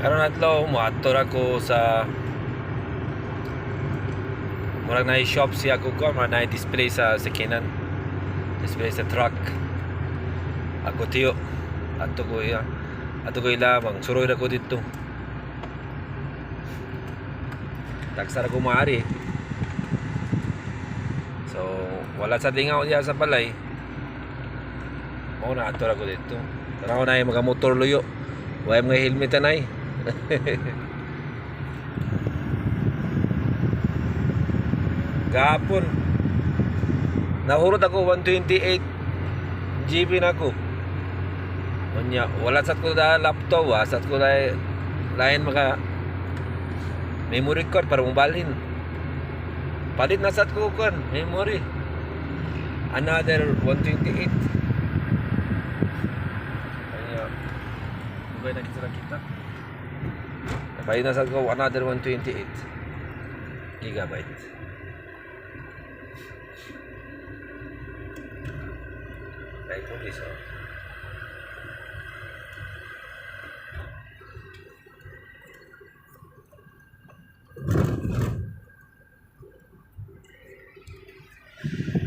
Karon adlaw moadto ra ko sa murag na shop siya ko ko, murag na display sa sakinan. Display sa truck. Ako tiyo. Adto ko iya. Adto ko ila mang suroy ra ko didto. Tagsa ra ko maari. So wala sa dingaw diya sa balay. Mao na adto ra ko didto. Tanaw na yung mga motor luyo. Way mga helmet anay. Gapon. Nahurot ako 128 GB na ko. Unya, wala sad ko da laptop, wa sad ko da lain maka memory card para mobalhin. Palit na sad ko kon memory. Another 128. Unya, dugay na kita kita. Palit na sad ko another 128 gigabyte. Kay police, oh.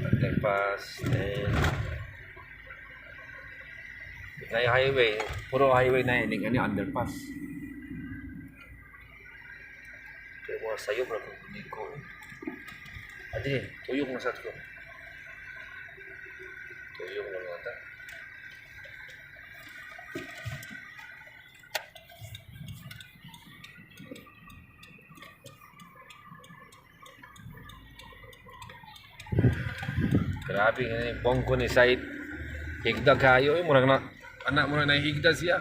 Underpass, then na highway, puro highway na yun, ano underpass. Kaya mga sayo, bro, hindi ko eh. Adi, tuyok na sa ko. Tuyok na mga ta. Grabe nga yung bongko ni site. Higda kayo eh, murag na, anak murag na higda siya.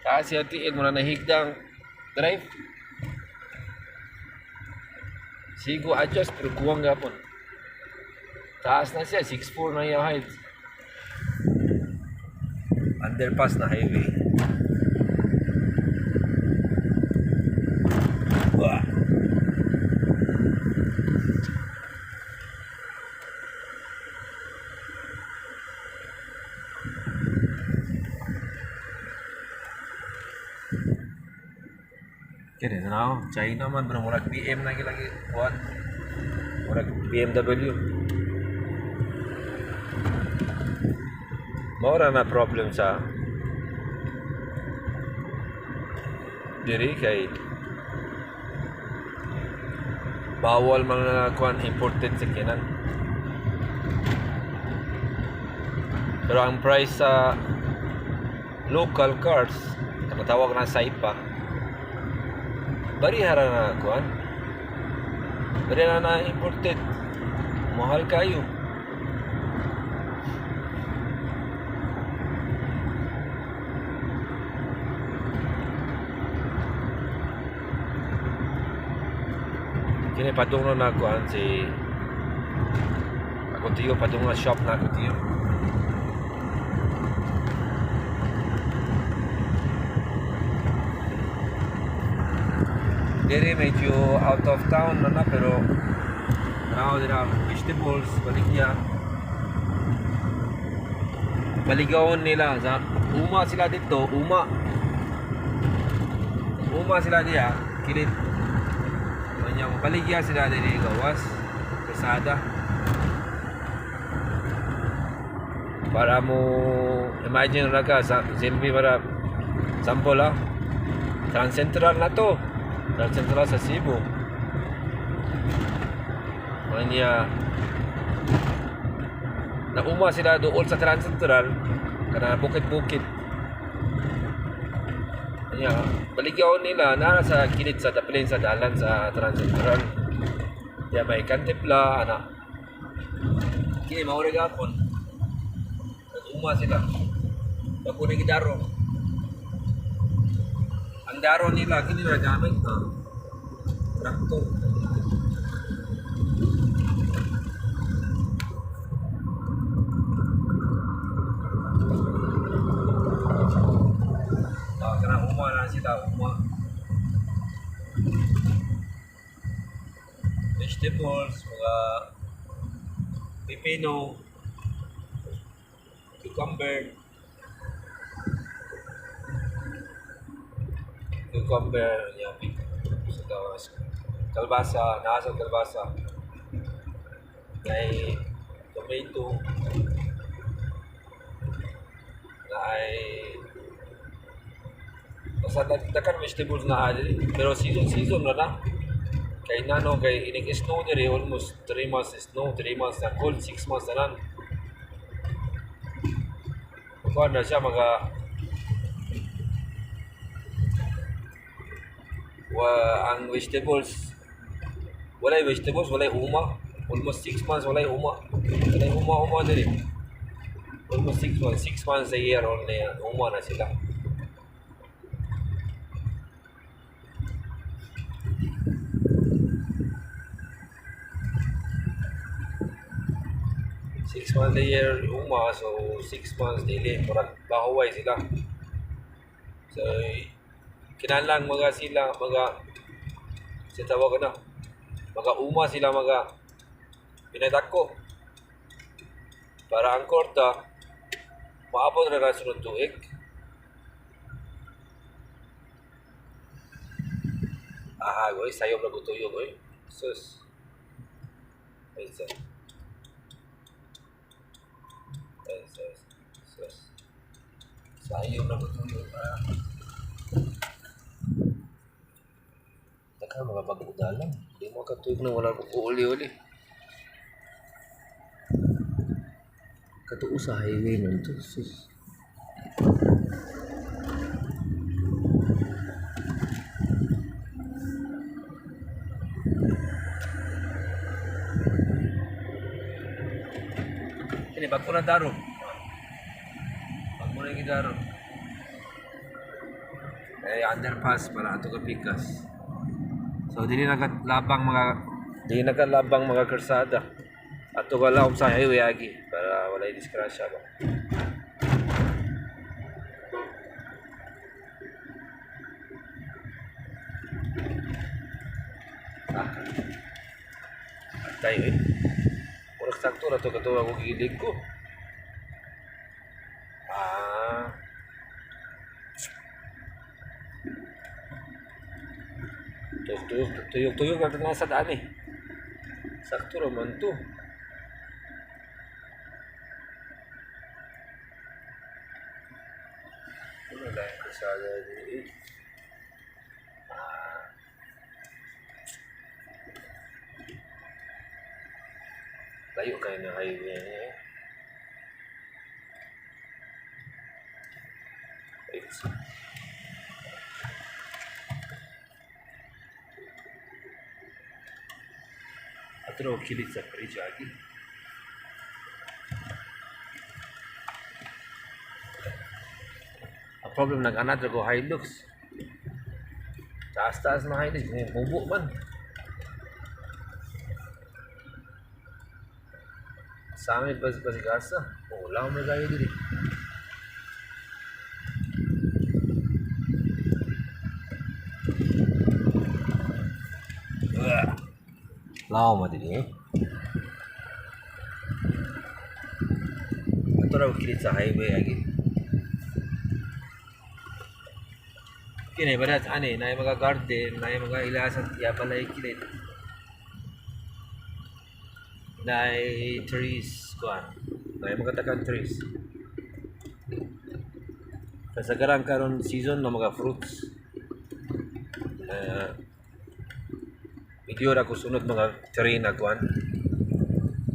Taas siya tiil, murag na higda ang drive. Sigo adjust pero kuwang gapon. Taas na siya, 6'4 na yung height. Underpass na highway. Wah. Kini na China man pero murag BM na lagi kuan. Murag BMW. Mora na problem sa diri kay bawal mga kuan imported sakyanan. Pero ang price sa local cars, kanatawag na Saipa, barihara na kuan. Barihara na imported. Mahal kayo. Kini padung na kuan si ako tiyo, padung na shop na ako tiyo. Diri medyo out of town na na pero now dira vegetables baligya. Baligawon nila sa uma sila dito, uma. Uma sila diya, kilit. Kanya baligya sila diri gawas kasada. Para mo imagine ra ka sa silbi para sample ah. Transcentral na to. Transcentral sa Cebu. Kanya nauma sila doon sa Transcentral kana bukit-bukit. Kanya baligyaw nila na sa kilid sa daplin sa dalan sa Transcentral. Diya may kantipla ana. Kini mao ra gapon. Nag-uma sila. Bako na gidaro. Ang daro nila kini ra gamit ha. Traktor. Ah, kana uma na sila, uma. Vegetables, mga pipino, cucumber. Cucumber, nya sa gawas. Kalbasa, naa sa kalbasa. Nay tomato. Naay basta daghan vegetables na diri, pero season season ra na. Kay nano kay inig snow diri, almost 3 months snow, 3 months na cold, 6 months na lang. Kuan na siya mga wa ang vegetables, walay vegetables, walay huma. Almost 6 months walay huma. Walay huma huma diri. Almost 6 months, 6 months a year only huma na sila. 6 months a year huma, so 6 months dili, murag bahuway sila. So kinahanglan mga sila mga sa tawag na mga uma sila, mga pinadako para ang korta maabot ra na sunod tuig. Ah, goy, sayo ra ko tuyo goy. Sus. Ay, sa. Ay, sus. Sus. Sayo ra ko tuyo. Ah. Daghan mga bag-o dalan. Di mo ka tuig na wala ko uli-uli. Katuo sa highway man to. Sus. Kini bag-o na daro. Bag-o na gidaro. Eh, underpass para ato ka pikas. So dili nagalabang mga kalsada. Ato ka lang sa highway agi para walay disgrasya ba. Ah. Antay eh. Murag sakto ra to kato ako gilig ko. Ah. Tuyok tuyok tuyok tuyok na sa daan eh. Sakto ra man to. Wala lang kalsada diri eh. Ah. Layo kayo ng highway niya eh. Wait. Ato raw kilid sa bridge agi. Ang problem, nag-anad ra ko Hilux. Taas-taas na Hilux, mubo man. Sangit ba basigasa? Oh, wala mo kayo diri. Lao mo diri eh. Ato raw kilid sa highway agi. Kini ba ani na mga garden, na mga ilasan ya balay kilid. Na trees kuan. Na mga takan trees. Kasagaran karon season ng mga fruits. Na video ra ko sunod mga tree na kuan.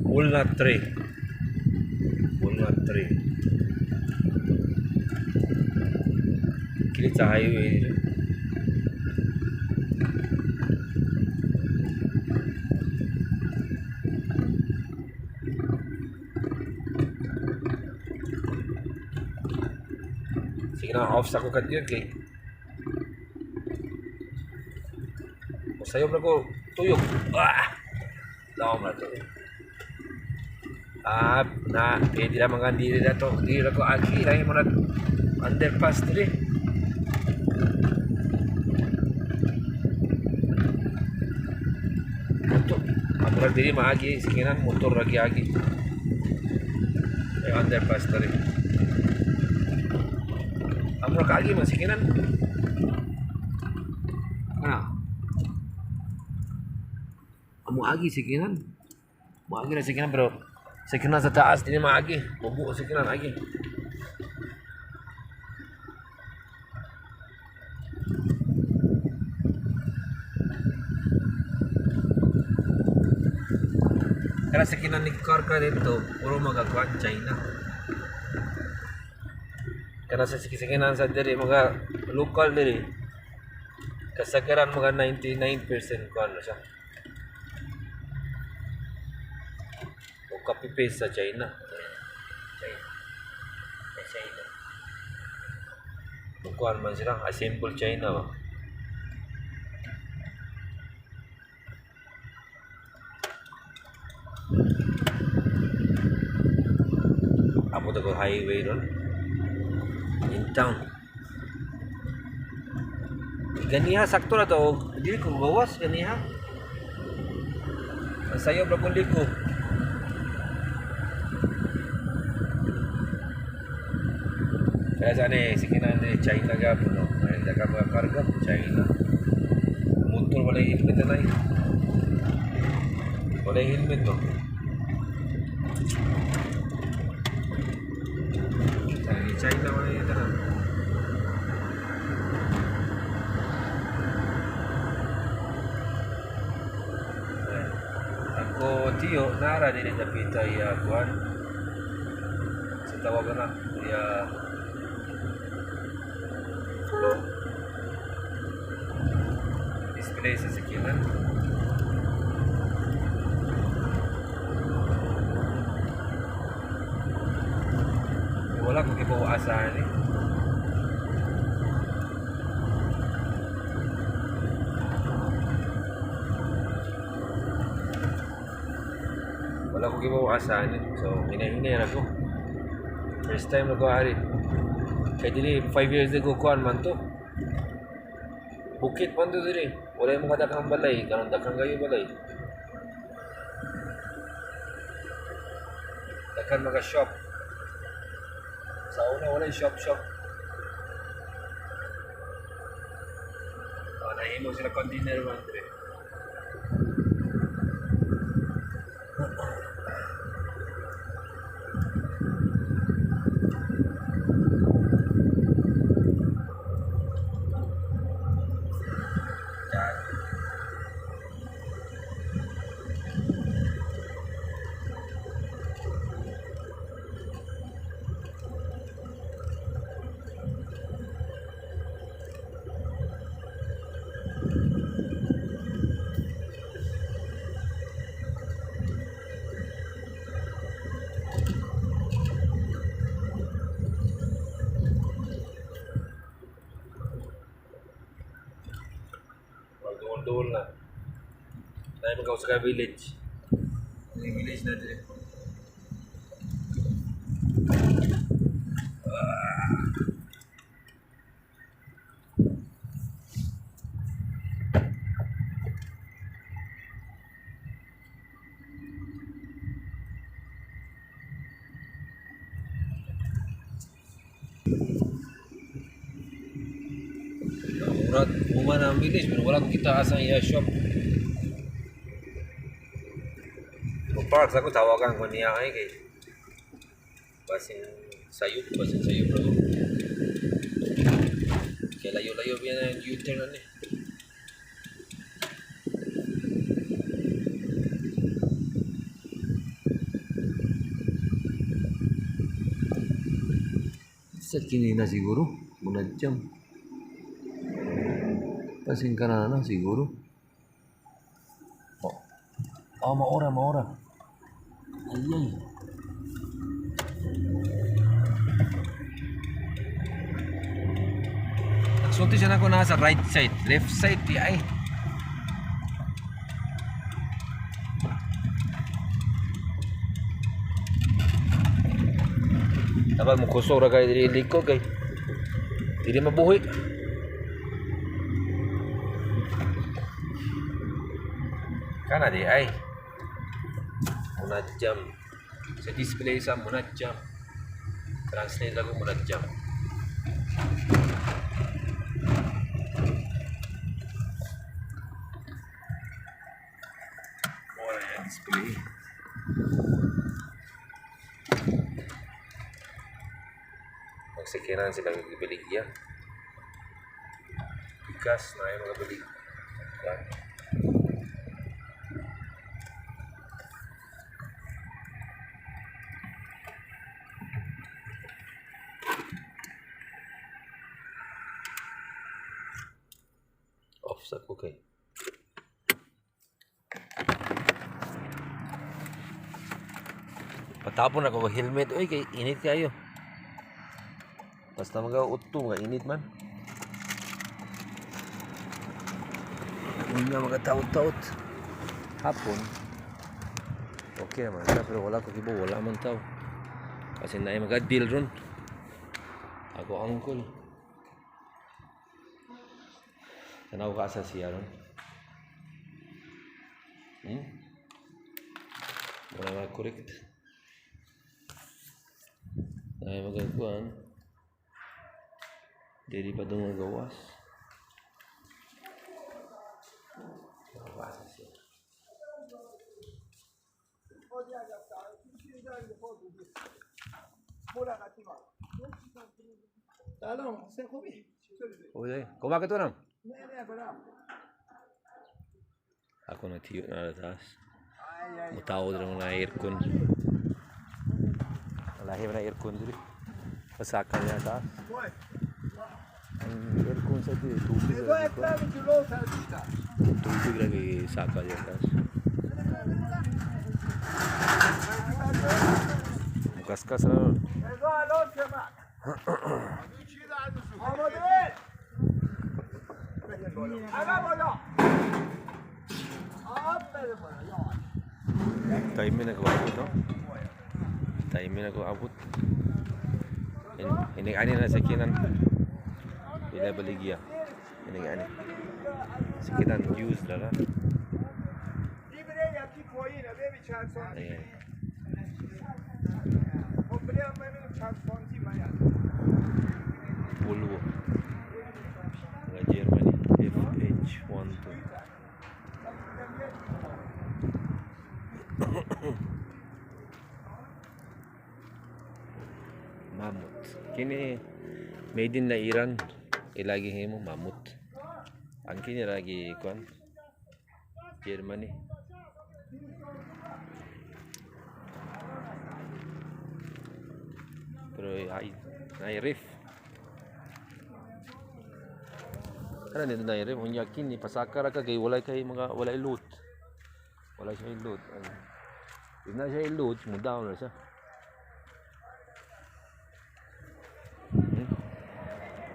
Walnut tree. Walnut tree. Kilid sa highway. Sige na, off sa ko kadyo kay Musayop na ko tuyok. Ah! Laom na to. Ah, na, pwede na mga diri na to. Diri na ko agi, lahi mo na underpass diri. Motor. Amurag diri maagi, sige na, motor lagi agi. Ay, underpass diri. Amurag agi man, sige na. Moagi sikinan. Moagi na sikinan pero sikinan sa taas dili maagi. Mubuo sikinan agi. Kaya sikinan ni karga dito, puro magakuan China. Kana sa sikinan sa diri mga lokal diri. Kasagaran mga 99% kuan na siya. O copy paste sa China. China. Sa China. Kuan man sila, assemble China ba. Abot ako highway ron. In town. Ganiha sakto na to. Dili ko gawas ganiha. Ang sayo bra kung liko. Kaya sana eh, sige na eh, China gapon no. Ay, daga mga karga, China. Motor wala helmet na eh. Wala helmet no. China wala yung tanan. Ako tiyo nara din dapita iya kuan. Sa tawag na iya display sa sikinan. Wala ko gibawasan eh. Wala ko gibawasan eh. So, hinay-hinay ra ko. First time na ko ari. Kay dili 5 years ago kuan man to. Bukit man to dili. Wala mo kadakang balay, karon dakang kayo balay. Dakan mga shop. Sa una wala shop shop. Oh, nahimo sila container man dire. Yan. Duol-duol na. Tayo magaw sa village. Ang village na dire. Murag human ang village pero wala ko kita asa iya shop. Park sa ko tawagan ko niya ay kay basin sayop bro. Kay layo-layo biya na yung U-turn ani. Sa kini na siguro, muna jam. Basin ka na na siguro. Oh, oh maora, maora. Ay, ay. Nagsulti siya na ko nasa right side. Left side, di ay. Dapat mo kusog ra kay dili liko kay dili mabuhi. Kana di ay. Munajjam. Sa display sa munajjam. Translate ako munajjam. Gabi. Magsikinan sila gibaligya. Bigas na yung mga balik. Yan. Off sa ko kay. Patapon ako og helmet oy, kay init kayo. Basta mga utto nga init man. Unya mga taot-taot. Hapon. Okay naman siya, pero wala ko kibo, wala man tao. Kasi naay mga deal ron. Ako uncle. Tanaw ka sa siya ron. Wala nga correct. Naay mga kuan. Dili pa dong gawas. Gawas siya. سلام حسین خوبی چطوری؟ Oye, kuma ka to nang? نه نه برم. Ako na tiyo na taas. Mutaw diri mga aircon. Lahi na aircon diri. Pasaka niya taas. وای. Ang aircon sa diri tubig. نگاه اکبر جلو تر بیشتر. Tubig lagi saka niya taas. Mukaskas na. نگاه الان که من آماده عقب بالا آب بده بالا یا. Time na ko abot, no? Time na ko abot. Inig ani na sa kinan. Ila baligya. Inig ani. Sa kinan use la. دیبره یکی پایینه ببین چند سانتی. Ayan. خب بریم ببینیم چند سانتی من یاد. Volvo. Mga Germany FH12. Mammoth. Kini made in na Iran. Ilagi himo mammoth. Ang kini lagi kuan Germany. Pero ay ay ref. Kana dito na ref unya kini pasaka ra ka kay walay kay mga walay loot. Wala siya loot. If na siya loot, mo down ra siya.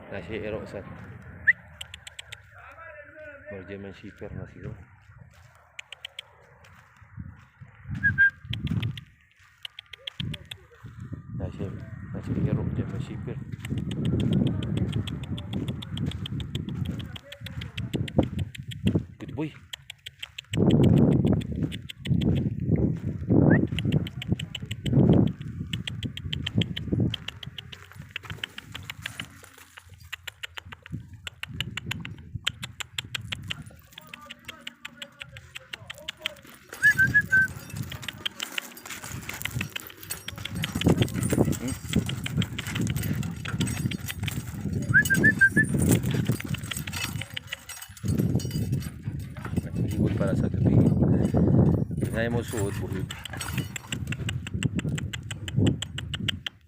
Na siya ero sa More German Shepherd na siguro. Na siya ero German Shepherd. Good boy. Naglibot para sa gabi. Tingnan mo suot, buhig.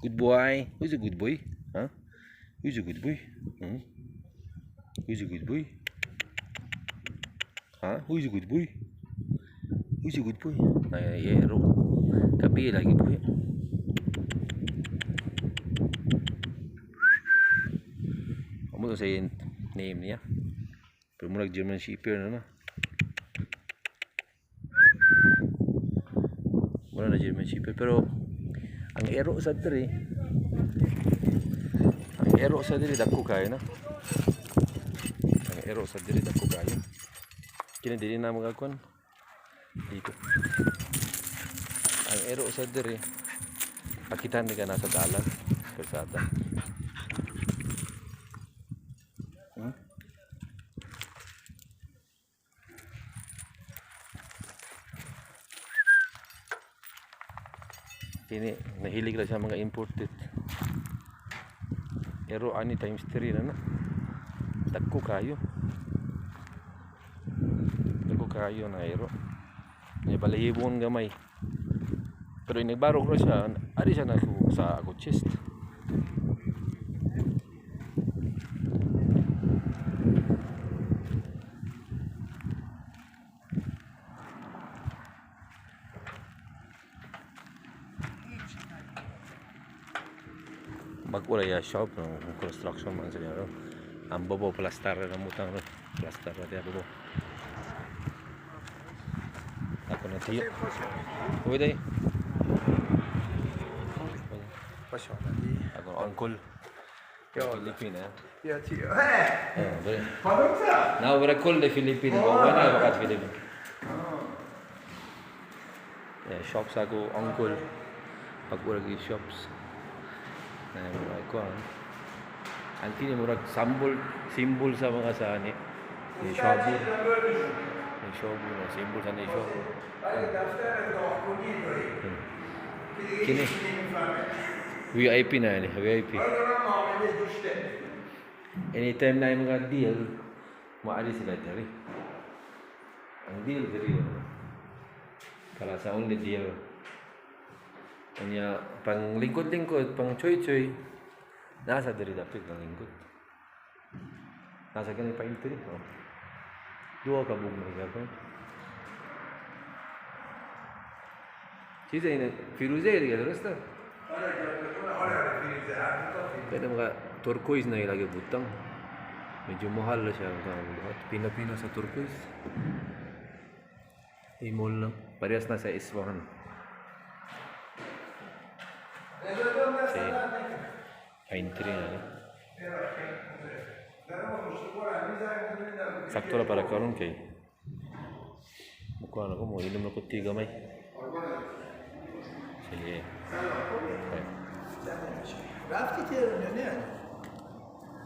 Good boy. Who's a good boy? Huh? Who's a good boy? Hmm? Who's a good boy? Huh? Who's a good boy? Who's a good boy? Ay, yero. Gabi lagi boy. Amo to sa name niya. Pero mo nag German Shepherd na na. Wala na German Shepherd pero ang ero sa diri. Ang ero sa diri dako kayo na. Ang ero sa diri dako kayo. Kini dili na mga kon dito. Ang ero sa diri pakitan ni ka nasa dalan kalsada. Kini nahilig ra siya mga imported. Pero ani times 3 na na. Dagko kayo. Dagko kayo na aero. May balahibon gamay. Pero inigbarog ra siya, ari siya na sa ako chest. Bag-o ra ya shop ng construction man sila ro. Ang bobo plastar ra mutang ro. Plastar ra diya bobo. Ako na tiyo. Uy day. خوش آمدی. Ako uncle. Filipina. بیا تیو. Ah, bre. خانم. Now we're called the Philippine. Wala wakat Philippine. Yeah, shops ako uncle. Pag urag shops. Na mga kuan. Ang kini murag symbol symbol sa mga sa ani. Ni Shobu. Ni Shobu na symbol sa ni Shobu. ولی دفتر داخلی داری که دیگه Kini. هیچ نمیفهمه. VIP na ini, VIP. حالا دارم معامله گوشته. Anytime na yung mga deal, maali sila diri. Ang deal diri. Para sa only deal. Kanya pang lingkod-lingkod, pang choy-choy, nasa diri dapit ng lingkod. Nasa gani pa diri. Oh. Duha ka bug na gyapon. چیز اینه فیروزه دیگه درسته؟ آره آره آره فریزه هر دو تا فریزه. Pwede mga turquoise na ilagay butang. Medyo mahal na siya ang buhat. Pino-pino sa turquoise. Imol lang. Parehas na sa Isfahan. Si Pine tree na. Eh. Sakto ra para karon kay. Mukha na ko mo inom na ko tea gamay. Sige. Okay. رفتی تهران یا نه؟